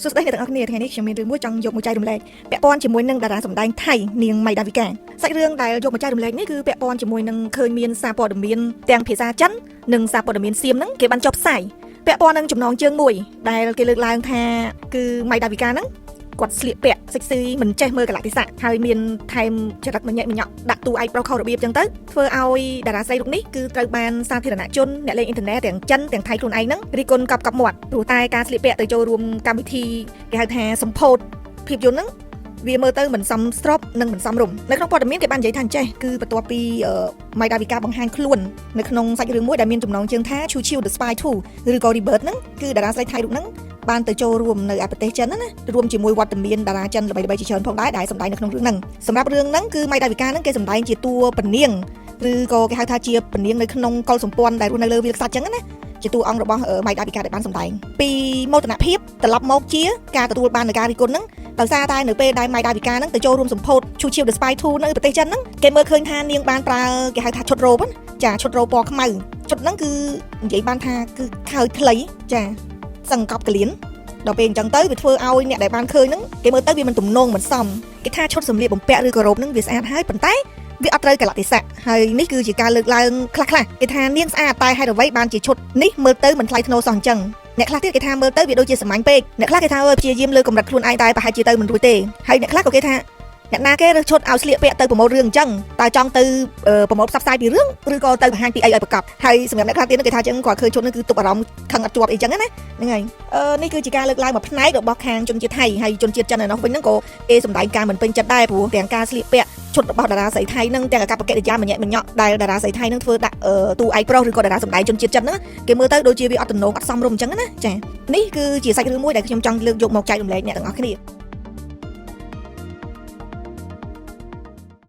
សួស្តីអ្នកទាំងអស់គ្នាថ្ងៃនេះខ្ញុំមានរឿងមួយចង់យកមកចែករំលែកពាក់ព័ន្ធជាមួយនឹងតារាសម្ដែងថៃនាងម៉ៃដាវិកាសាច់រឿងដែលយកមកចែករំលែកនេះគឺពាក់ព័ន្ធជាមួយនឹងឃើញមានសារព័ត៌មានទាំងភាសាចិននិងសារព័ត៌មានសៀមហ្នឹងគេបានចុះផ្សាយពាក់ព័ន្ធនឹងចំណងជើងមួយដែលគេលើកឡើងថាគឺម៉ៃដាវិកាហ្នឹងគាត់ស្លៀកពាក់សិចស៊ីមិនចេះមើលកលៈទេសៈហើយមានថែមចរិតមញ៉ិមញ៉ក់ដាក់តួឯកប្រុសខុសរបៀបចឹងទៅធ្វើឲ្យតារាស្រីរូបនេះគឺត្រូវបានសាធារណជនអ្នកលេងអ៊ីនធឺណិតទាំងចិនទាំងថៃខ្លួនឯងហ្នឹងរិះគន់កប់កប់មាត់ព្រោះតែការស្លៀកពាក់ទៅចូលរួមកម្មវិធីគេហៅថាសម្ពោធភាពយន្តហ្នឹងវាមើលទៅមិនសមស្របនិងមិនសមរម្យនៅក្នុងព័ត៌មានគេបាននិយាយថាអញ្ចេះគឺបន្ទាប់ពីម៉ៃដាវិកាបង្ហាញខ្លួននៅក្នុងសាច់រឿងមួយដែលមានចំណងជើងថា Chu Chiu The Spy 2ឬក៏ Rebirth ហ្នឹងគឺតារាស្រីថៃរូបហ្នឹងបានទៅចូលរួមនៅឯប្រទេសចិនណាណារួមជាមួយវត្តមានតារាចិនល្បីៗជាច្រើនផងដែរដែលសម្ដែងនៅក្នុងរឿងហ្នឹងសម្រាប់រឿងហ្នឹងគឺម៉ៃដាវិកាហ្នឹងគេសម្ដែងជាតួពនាងឬក៏គេហៅថាជាពនាងនៅក្នុងកុលសម្ព័ន្ធដែលរស់នៅលើវាលខ្សាច់ចឹងណាជាតួអង្គរបស់ម៉ៃដាវិកាដែលបានសម្ដែងពីមោទនភាពត្រឡប់មកជាការទទួលបាននៃការរិះគន់ហ្នឹងដោយសារតែនៅពេលដែលម៉ៃដាវិកាហ្នឹងទៅចូលរួមសម្ពោធ Chu Chiu The Spy 2នៅប្រទេសចិនហ្នឹងគេមើលឃើញថានាងបានប្រើគេហៅថាឈុតរ៉ូបណាចាឈុតរ៉ូពណ៌ខ្មៅឈុតហ្នឹងគឺនិយាយបានថាគឺខើចខ្លីចាសង្កប់កលៀនដល់ពេលអញ្ចឹងទៅវាធ្វើឲ្យអ្នកដែលបានឃើញហ្នឹងគេមើលទៅវាមិនទំនងមិនសមគេថាឈុតសម្លៀកបំពាក់ឬក៏រ៉ូបហ្នឹងវាស្អាតហើយប៉ុន្តែវាអត់ត្រូវកលៈទេសៈហើយនេះគឺជាការលើកឡើងខ្លះខ្លះគេថានាងស្អាតតែហេតុអ្វីបានជាឈុតនេះមើលទៅមិនថ្លៃថ្នូរសោះអញ្ចឹងអ្នកខ្លះទៀតគេថាមើលទៅវាដូចជាសាមញ្ញពេកអ្នកខ្លះគេថាអើយព្យាយាមលើកម្រិតខ្លួនឯងតែប្រហែលជាទៅមិនរួចទេហើយអ្នកខ្លះក៏គេថាអ្នកណាគេរើសឈុតឲ្យស្លៀកពាក់ទៅប្រម៉ូទរឿងអញ្ចឹងតើចង់ទៅប្រម៉ូទផ្សព្វផ្សាយពីរឿងឬក៏ទៅបង្ហាញពីអីឲ្យប្រកបហើយសម្រាប់អ្នកខ្លះទៀតគេថាអញ្ចឹងគាត់ឃើញឈុតនេះគឺទប់អារម្មណ៍ខឹងអត់ជាប់អីចឹងណាហ្នឹងហើយអឺនេះគឺជាការលើកឡើងមួយផ្នែករបស់ខាងជនជាតិថៃហើយជនជាតិចិនឯណោះវិញហ្នឹងក៏គេសម្ដែងការមិនពេញចិត្តដែរព្រោះទាំងការស្លៀកពាក់ឈុតរបស់តារាស្រីថៃហ្នឹងទាំងអាកប្បកិរិយាមញាក់មញក់ដែលតារាស្រីថៃហ្នឹងធ្វើដាក់តួឯកប្រុសឬក៏តារាសម្ដែងជនជាតិចិនហ្នឹងគេមើលទៅដូចជាវាអត់ទំនងអត់សមរម្យអញ្ចឹងណាចានេះគឺជាសាច់រឿងមួយដែលខ្ញុំចង់លើកយកមកចែករំលែកអ្នកទាំងអស់គ្នា។